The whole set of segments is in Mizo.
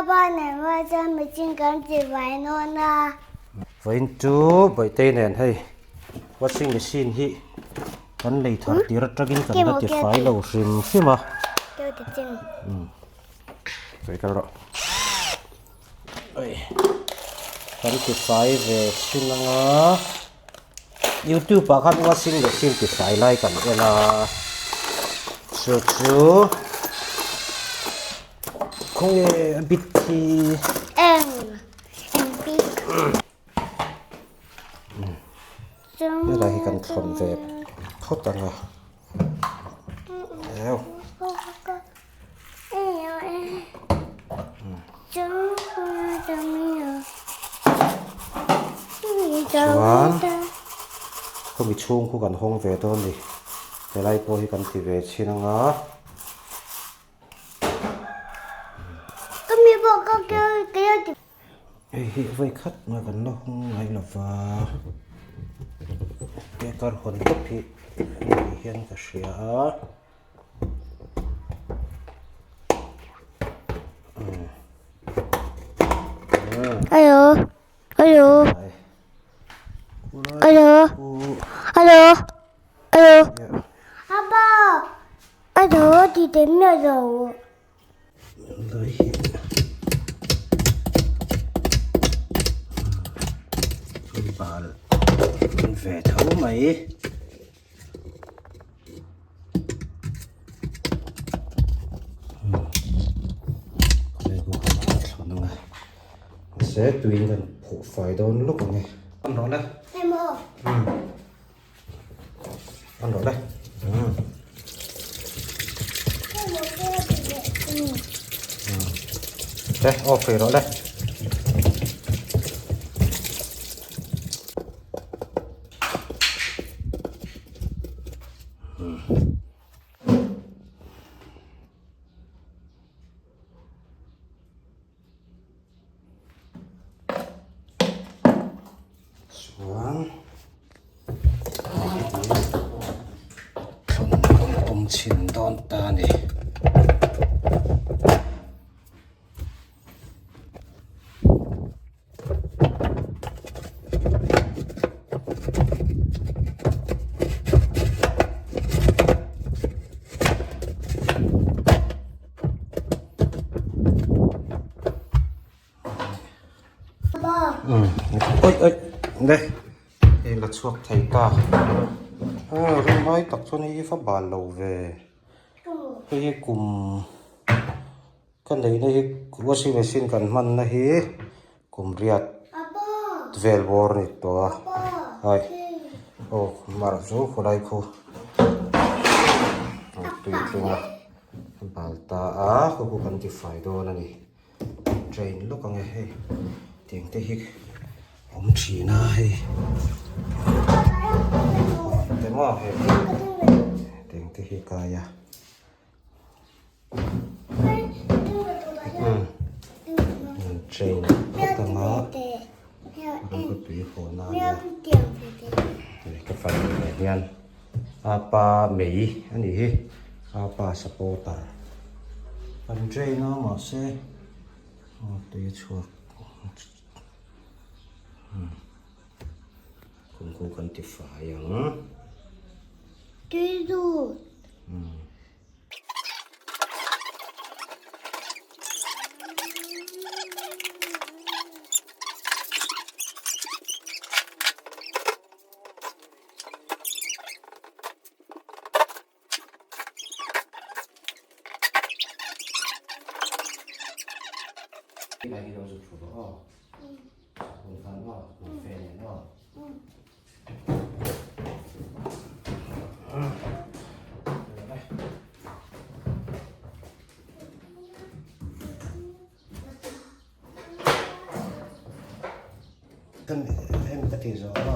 pa nen rual chuan machine kan ti vai nawn a. Vawiin chu Bawihtei nen hei washing machine hi kan lei thar tir atangin kan la ti fai lo hrim hrim a. Sawi kal rawh. Kan ti fai ve thin anga youtube ah khan washing machine ti fai lai kan en a chu chu khawnge a bit hi eng eng bik helai hi kan thawn ve phawt anga eo. Chuan khawmi chhung khu kan hawng ve dawn a ni helai pawh hi kan ti ve chhin anga. Hei hi vawi khat mai kan la hawng ngai lo va kar hawn tawp hi ni hian ka hria a. Hello hello hello hello hello Appa hello ti te mi lo Bal ve tho mai. Mahse tuiin kan phuh fai dawn lawk ang e. An rawh le. An rawh le. Le off rawh le. Chuan thlun tum chhin dawn ta a ni. Oi oi le hei la chhuak thei ta a ring lai tak chuan hei hi fa bal lo ve hei hi kum Ka neihna hi washing machine kan hmanna hi kum riat vel bawr a ni tawh a hai aw mar chu khawlai khu tui tling a a bal ta a khu khu kan ti fai dawn a ni train lawk ang e hei tiang te hi awm thin a hei te maw hei tiang te hi kai a. Train phawt anga rawng tui haw na ania hei ka fanu nen hian apa mei a nih hi apa supporter an train a mahse tui a chhuak kawngko kan ti fai ang. Em ka ti zawh a.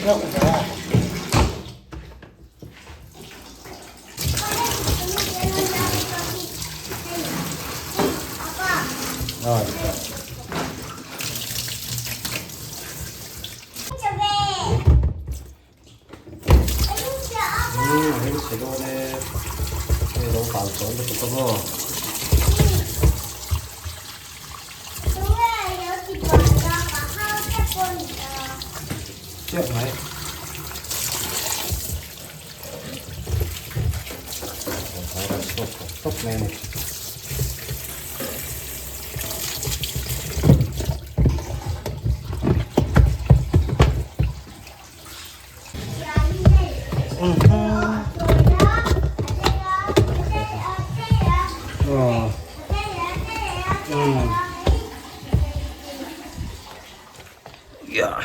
reuh ve a. A ring chhe dawn e hei lo kal tawh lutuk a maw. Chiah mai. Tawp mai a ni. Yeah.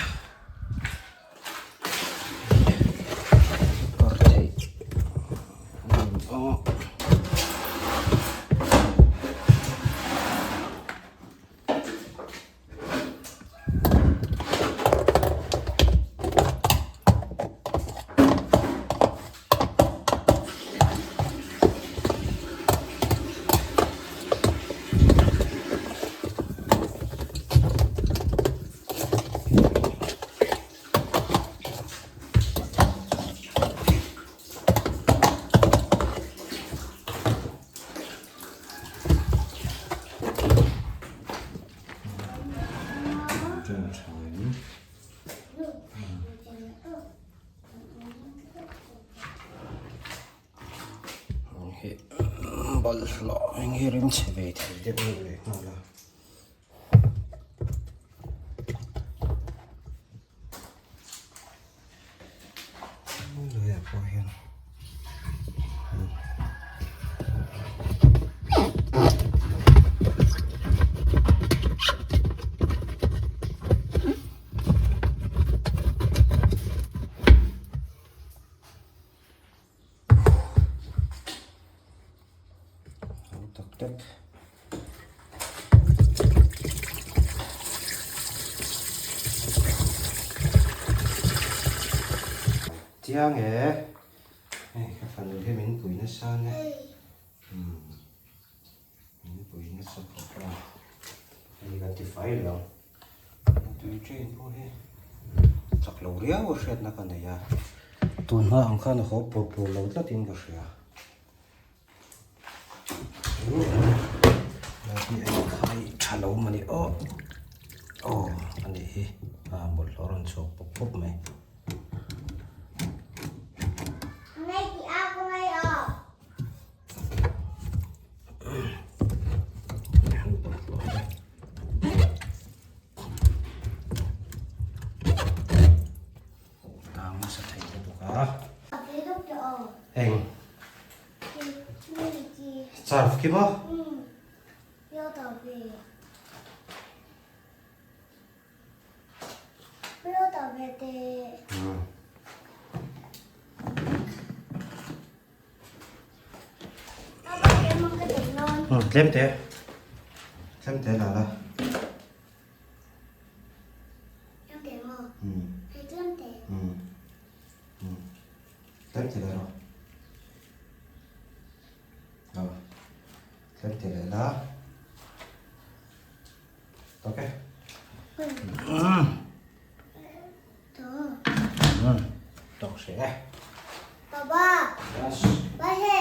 Bawlhhlawh eng hi rim chhe ve thei deuh deuh leh nghal a. Hnuaiah pawh hian tak tak. Chiang e hei ka fanu hi min pui nasa ania umm min pui nasa khawp a hei kan ti fai lo tui train pawh hi chak lo riau a hriatna ka nei a tun hma ang khan a haw pur pur lo tlatin ka hria. Tha lo mawni aw aw a nih hi a bawlhhlawh rawn chhuak pawp pawp mai. Tang nasa thei lutuk a. Eng. Charf khi maw? Tlem te. Tlem te la la. Tlem ti leh rawh. Aw. Tlem ti leh la. Ok. Tawk hreh e. Baba. Yes. Ba he.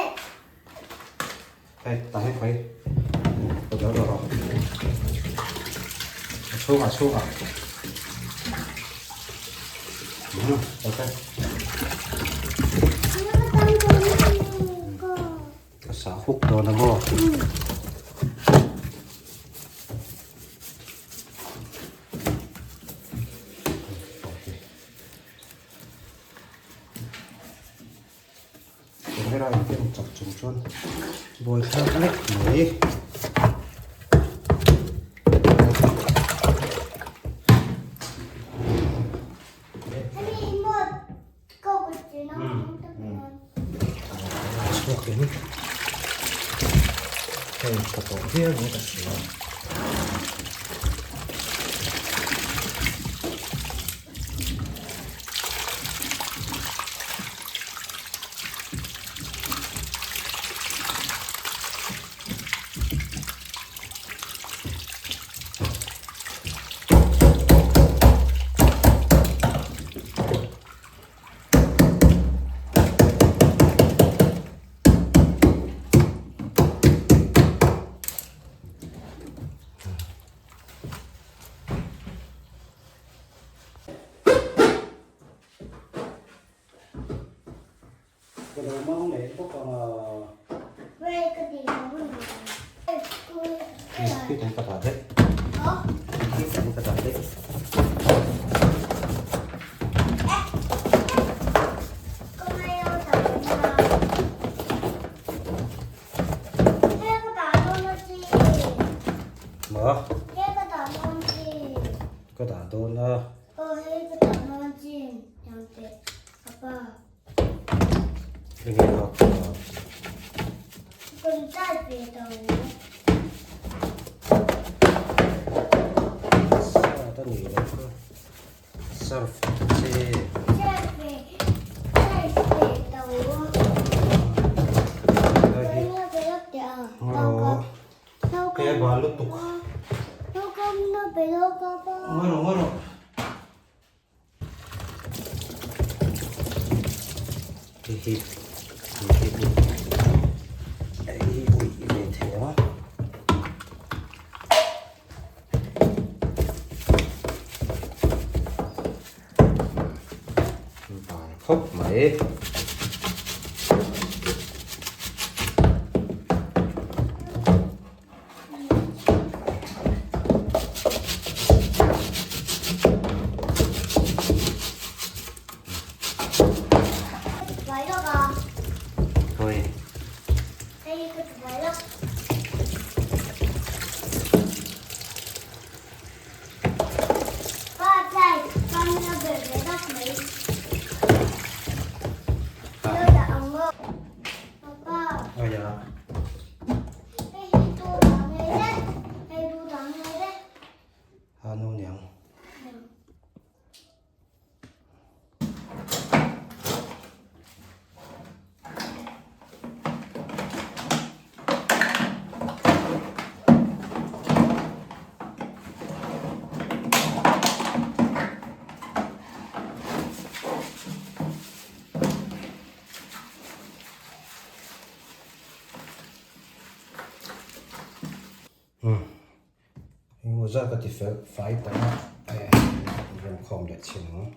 Hei, tah hi khawi. Ka dal rawh rawh. A chhungah, a chhungah. Ok. Ka sah huk dawn a maw? Camera in ken chak chung chuan buai thlak lek mai. Chhuak in hei tha tawh viau in ka hria. mang leh bawk ang a. Khi ka dah daih. Khi ka dah daih. Maw? Ka dah dawn a. Enge a Sat a nih loh kha. Surf che. Hei a bal lutuk. Ngawi rawh ngawi rawh. Hei hi hei hi hei hi ui ve thei ang. Bal khawp mai. Ano niang. Umm engemaw zat ka ti fel fai tawh a eh remkhawm leh chhin ang.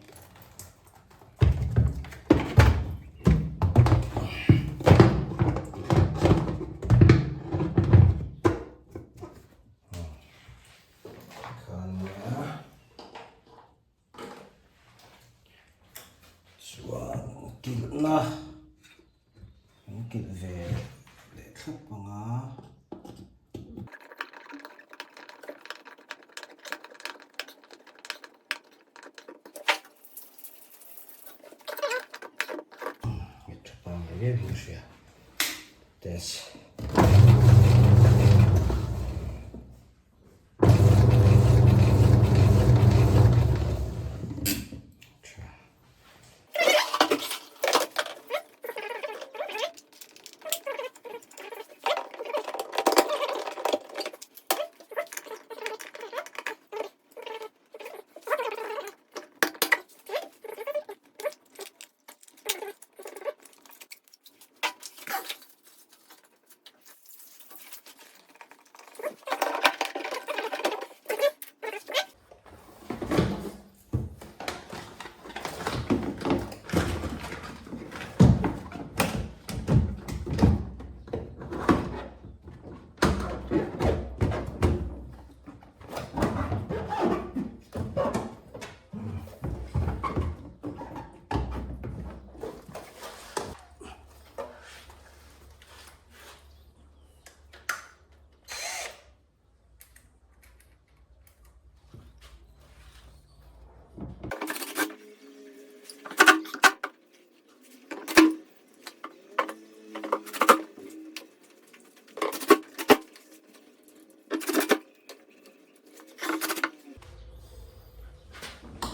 Chuan kilhna an kilh ve leh thlap ang a. Nghet tha pang ve viau in ka hria test.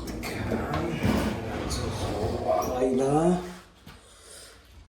Tikhian chu zo a ngaih la.